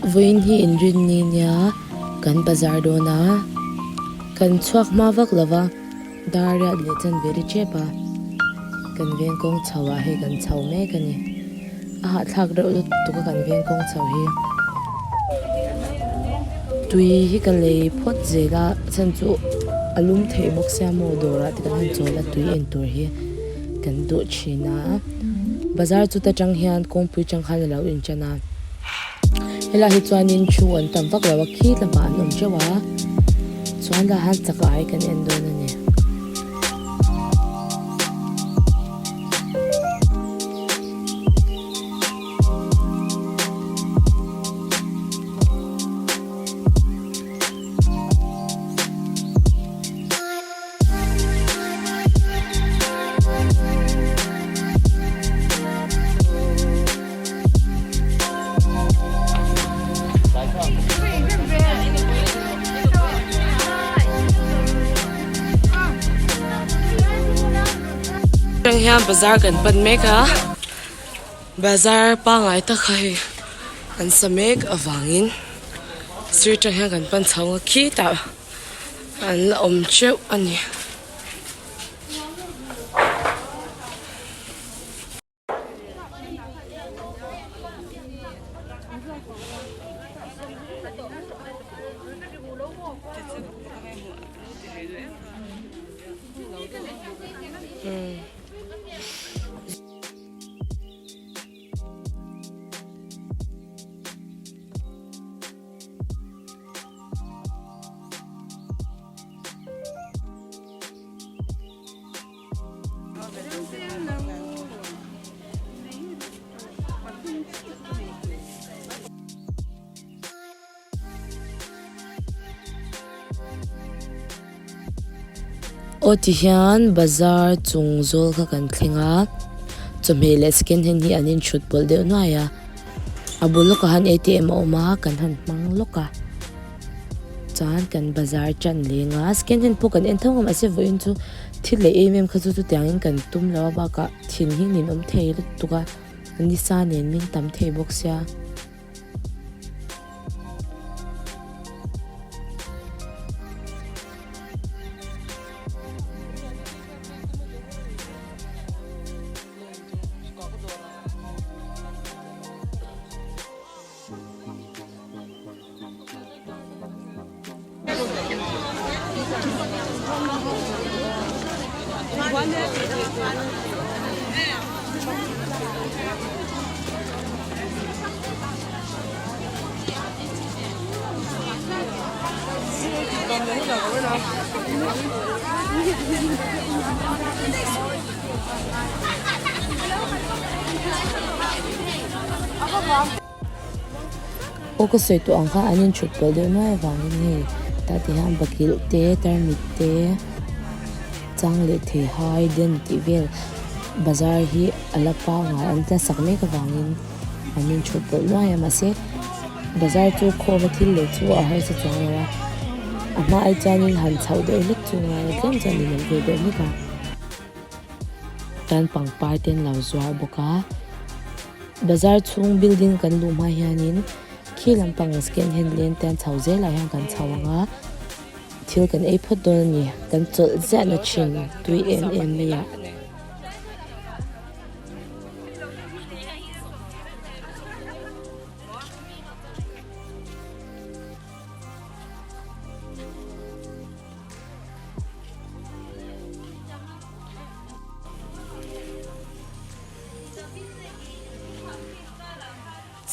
Vawiin hi inrinni nia kan bazar dawn a, kan chhuak hma vak lo va, dar riat leh chanve ri tep a, kan veng kawng chho ah hei kan chho mek a ni. A hahthlak reuh lutuk a kan veng kawng chho hi. Tui hi ka lei phawt zel a, a chhan chu a lum theih bawk sia maw dawrah te kan han chawl a tui en tur hi kan duh thin a. Bazar chu ta tang hian kawngpui tang khan a lo inchan a, helai hi chuanin thu an tam vak lo a khi lamah an awm teuh a, chuan lah han chak ai kan en dawn a ni. Atang hian bazar kan pan mek a bazar pangai tak kha hei an sa mek avangin sir atang hian kan pan chho a khitah an la awm teuh a ni. Aw ti hian bazar chung zawl kha kan thleng a chawhmeh leh second hand hi an inthut pawlh deuh nuai a a bul lawkah han A_T_M a awm a kan han hmang lawk a chuan kan bazar tan leng a second hand pawh kan en tho ang mahse vawiin chu thil leh em em kha chu chutiangin kan tum lo a bakah thin hi nin awm thei lutuk a nisa nen min tam thei bawk sia. Aw ka sawi tawh ang kha an inthut pawlh deuh nuai avangin hei tah te hian bakilh te tarmit te chang leh thei hai den tih vel bazar hi a la pangai an tla sak mek avangin an inthut pawlh nuai a mahse bazar chu khawma thil lei chu a harsa chuang lo a a hma ai chuanin han chhoh deuh hlek chu ngai a tlem chuan in awm ve deuh hlek a tan pangpar te an lo zuar bawk a. Bazar chhung building kan luh hma hianin khi lampang second hand lane te an chho zelah hian kan chho ang a thil kan ei phawt dawn a ni kan chawlh ziah na thin tui em em mai ah.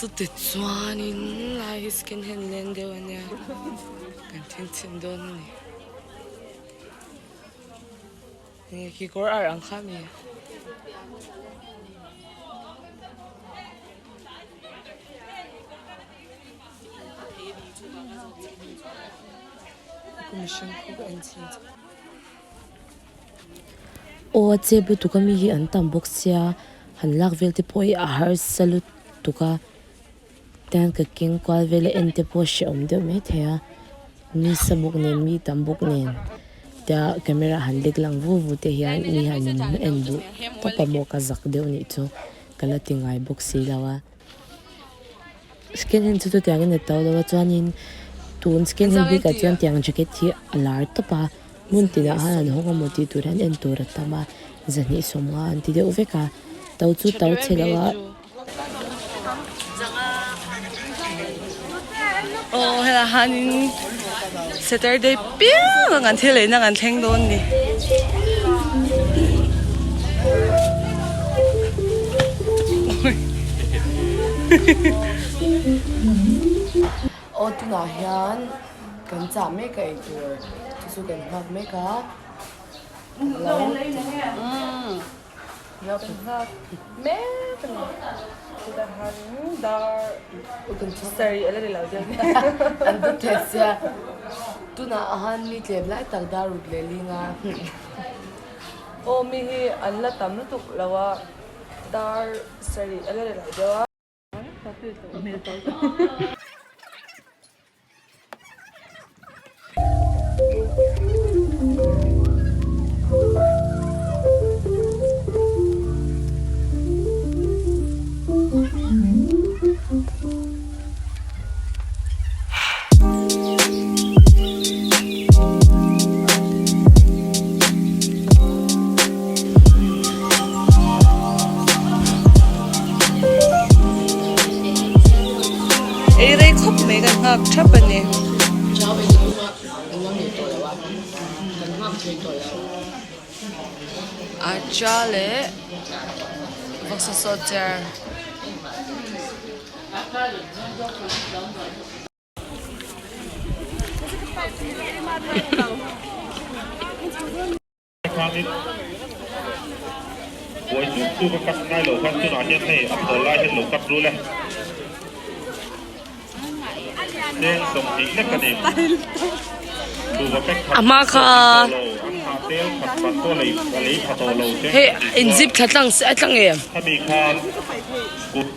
Chuti chuanin lai hi second hand leng deuh a nia kan then chhin dawn a ni enge kekawr ar ang kha mi mihring khu ka en chhin chak. Aw a chep lutuk a mi hi an tam bawk sia han lak vel te pawh hi a harsa lutuk a tian ka keng kual vel a en te pawh a hrehawm deuh maithei a mi sa bawk nen mi tam bawk nen tia camera han lek lang vu vu te hian mi han in en duh tawp a maw ka zak deuh nih chu ka la ti ngai bawk si lo a. Second hand chu chutiangin a to lo a chuanin tun second hand bikah chuan tiang jacket hi a lar tawp a hmun tinah khan an hawng amaw tih tur hian en tur a tam a zahnih sawmnga an ti deuh vek a to chu to chhe lo a. Aw helai hianin Saturday piang ang an thil eina kan thleng dawn ni. Aw tunah hian kan chah mek a eitur chu chu kan nghak mek a lo Kan nghak mek a ni. Chutah hianin dar sarih a la ni lo deuh nia. An dawt thei sia. Tunah han mi tlem lai tak dar ruk leh ling a. Aw mi hi an la tam lutuk lo a, dar sarih a la ni lo deuh a. Ei rei khawp mai kan nghak thap a ni. Acha leh vawksa sawt cher. Khanin buai zuk zuk a cut ngai lo khan tunah hian hei a thawl lai hian lo cut rul e. Cheng 20 lek a ni. Tuva pack khat A hma kha pawh lo, an hah tel khat khat pawh lei a lei pha tawh lo cheng hei 20 in chuan zip thla tlang a tlang em? Khami khan kut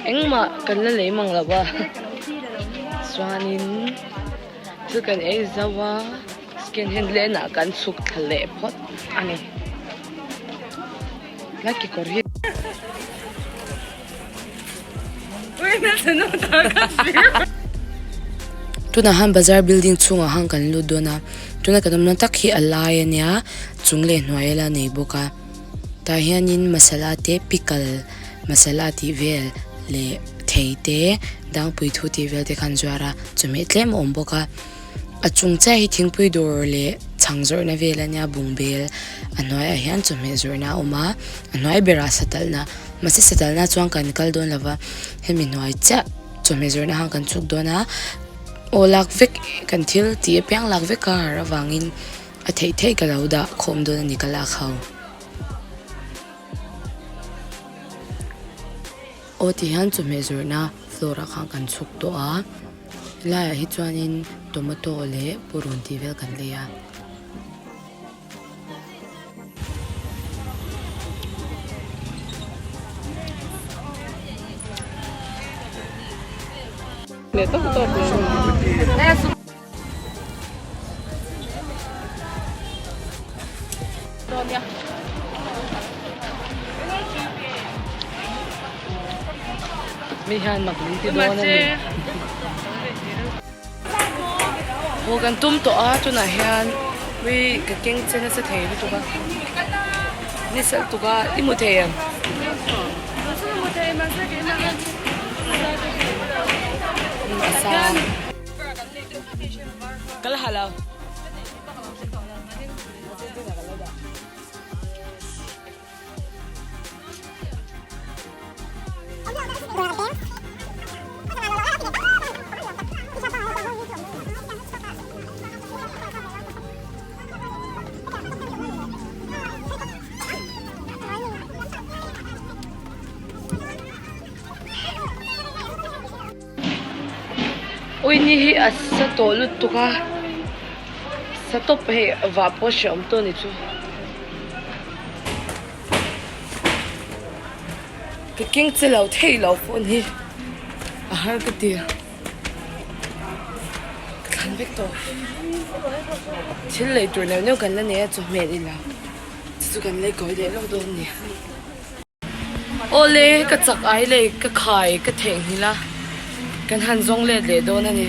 Engmah kan la lei mang lo a chuanin thil kan ei zo a second hand lane ah kan chhuk thla leh phawt a ni la kekawr hi. Tunah han bazar building chhungah han kan lut dawn a tuna kan awmna tak hi a lai a nia chung leh hnuai a la nei bawk a tah hianin masala te pickle masala tih vel leh thei te dangpui thu tih vel te kha an zuar a chawhmeh tlem a awm bawk a. A chung chiah hi thingpui dawr leh chhang zawrhna vel a nia bungbel a hnuaiah hian chawhmeh zawrhna a awm a a hnuai berah satalhna mahse satalhna chuan kan kal dawn lo va hemi hnuai chiah chawhmeh zawrhna khan kan chhuk dawn a aw lak vek kan thil tih apiang lak vek a har avangin a theih theih ka lo dah khawm dawn a ni ka lak ho. Aw ti hian chawhmeh zawrhna floor ah khan kan chhuk tawh a. Helaiah hi chuanin tomato leh purun tih vel kan lei a. Mi hian mak min ti dawn a ni. Haw kan tum tawh a tunah hian ui ka keng che nasa thei lutuk a ni sal tuk a i hmu thei em? A sang. Ka la ha lo. Ui ni hi a sa tawh lutuk a sa tawp hei vah pawh hreawm tawh a ni chu. Ka keng che lo thei lo phone hi a har ka ti ka thlan vek tawh thil lei tur neuh neuh kan la nei a chawhmeh ila chu chu kan lei kawi leh lawk dawn a ni. Awle ka chak ai lei ka khai ka theihnghilh a kan han zawng let leh dawn a ni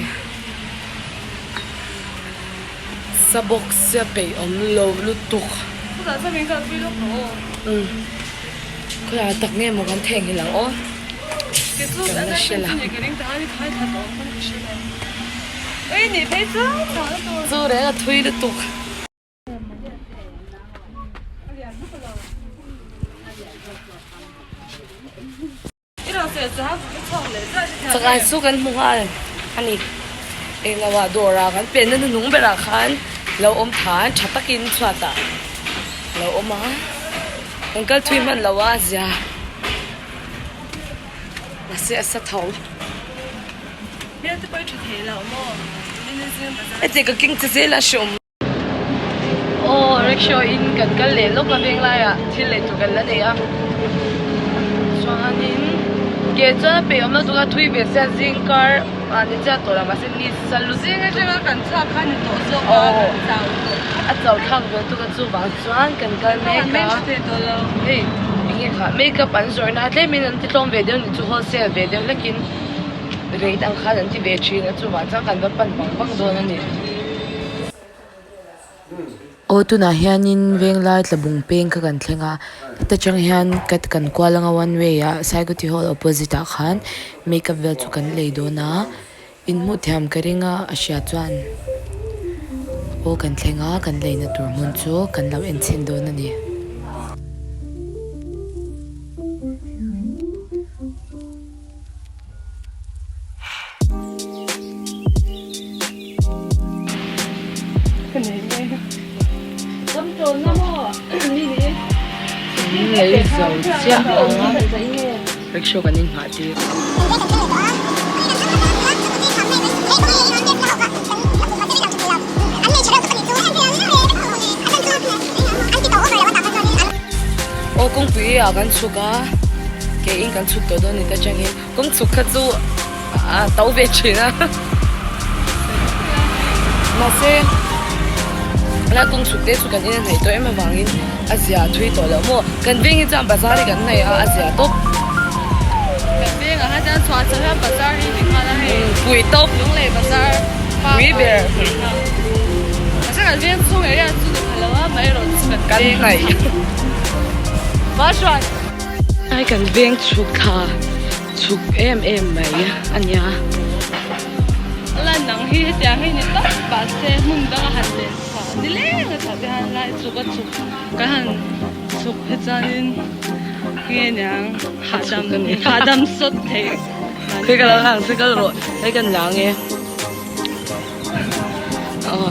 sa bawk sia peih awm lo lutuk umm khawiah tak nge maw kan theihnghilh ang aw kan la hre lo chu reng a thui lutuk. Chakai chu kan hmu nghal a ni. Englo ah dawr ah kan penna hnuhnung berah khan lo awm than tha takin chhuat ah lo awm a kan kal thui hman lo a zia mahse a sa tho. Heti ka keng che zel a hreawm. Aw rickshaw in kan kal leh lawk a veng laiah thil lei tur kan la nei a chuanin ke chuan a peih awm lo tuk a thui ve sia zing kar ah ni chiah tawh lo mahse ni sa lu Zing atanga kan chhuak kha ni tawh zawk a kan chau tawh a chau thlak ve tuk a chuvang chuan kan kal mek a hei enge kha makeup an zawrh na tlemin an ti tlawm ve deuh ni chu wholesale ve deuh hlekin rate ang khan an ti ve thin a chuvang chuan kan va pan vang vang dawn a ni. Aw tunah hianin Venglai tlabung peng kha kan thleng a heta tang hian ka kan kual anga one way ah Saikawti hall opposite ah khan makeup vel chu kan lei dawn a inhmuh thiam ka ring a a hria chuan aw kan thleng a kan leina tur hmun chu kan lo en chhin dawn a ni. Lei zo chiah ang a rickshaw kan inhmah tir. Aw kawngpui ah kan chhuk a ke in kan chhuk tawh dawn ni ta changin. Kawng chhuk kha chu a to ve thin a mahse la kawng chhuk te chu kan in a hnaih tawh em avangin a zia thui tawh loh maw kan veng hi chuan bazar hi kan hnaih a a zia tawp. Kan veng ah hian chhuah chho hian bazar hi ni nghal a hei pui tawp Lunglei bazar pui ber mahse kan veng chhung area chu ni phal lo a amaherawhchu chu kan veng hnaih. Ai kan veng chhuk thla chhuk em em mai a nia. La nang hi hetiang hi ni tawp mahse hmun danga han len chhuah ni leng a chhuah te hian lai chhuk a chhuk kan han chhuk hi chuanin nge niang hahdam hahdam sawt thei Hei ka lo lang se kal rawh hei kan lang e aw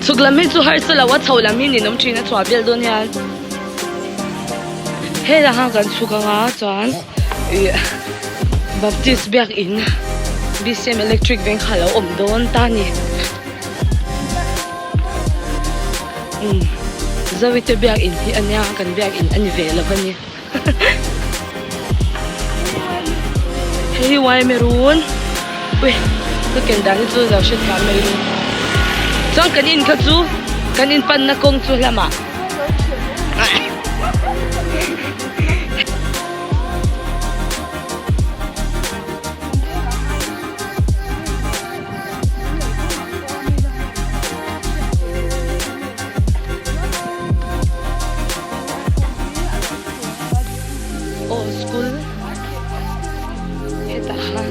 chhuk lam hi chu harsa lo a chho lam hi ninawm thin a chhuah vel dawn hian. Helai khan kan chhuk anga chuan ih Baptist biakin B_C_M electric veng kha alo awm dawn ta a ni umm Zawite biakin hi a nia kan biakin a ni ve lo a ni hei hi Waimerun ui ka ken dan hi chu lo hrethiam mai ru chuan kan in kha chu kan in panna kawng chu lamah. Aw school hetah khan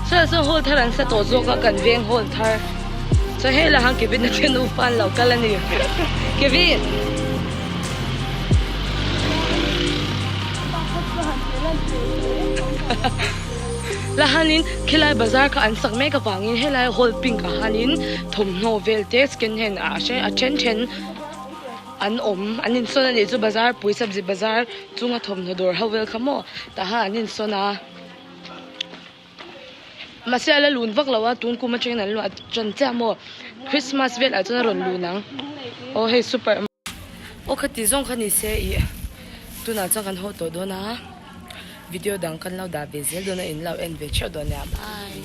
saw saw hall thar an sa tawh zawk a kan veng hall thar. Chuan hei lah khan Kevin a ṭhen nufa an lo kal a ni. Kevin! La hanin khilai bazar kha an sak mek avangin helai hall pink ah hanin thawmhnaw vel te second hand ah a then then an awm an insawn a nih chu bazar pui sabzi bazar chunga thawmhnaw dawr ho vel kha maw tah khan an insawn a. Mahse a la lun vak lo a, tun kum atangin an luah tan chiah maw? Christmas velah chuan a rawn lun ang. Aw hei super. Aw khati zawng kha ni se ih tunah chuan kan haw tawh dawn a, video dang kan lo dah ve zel dawn a, in lo en ve theuh dawn nia. Bye.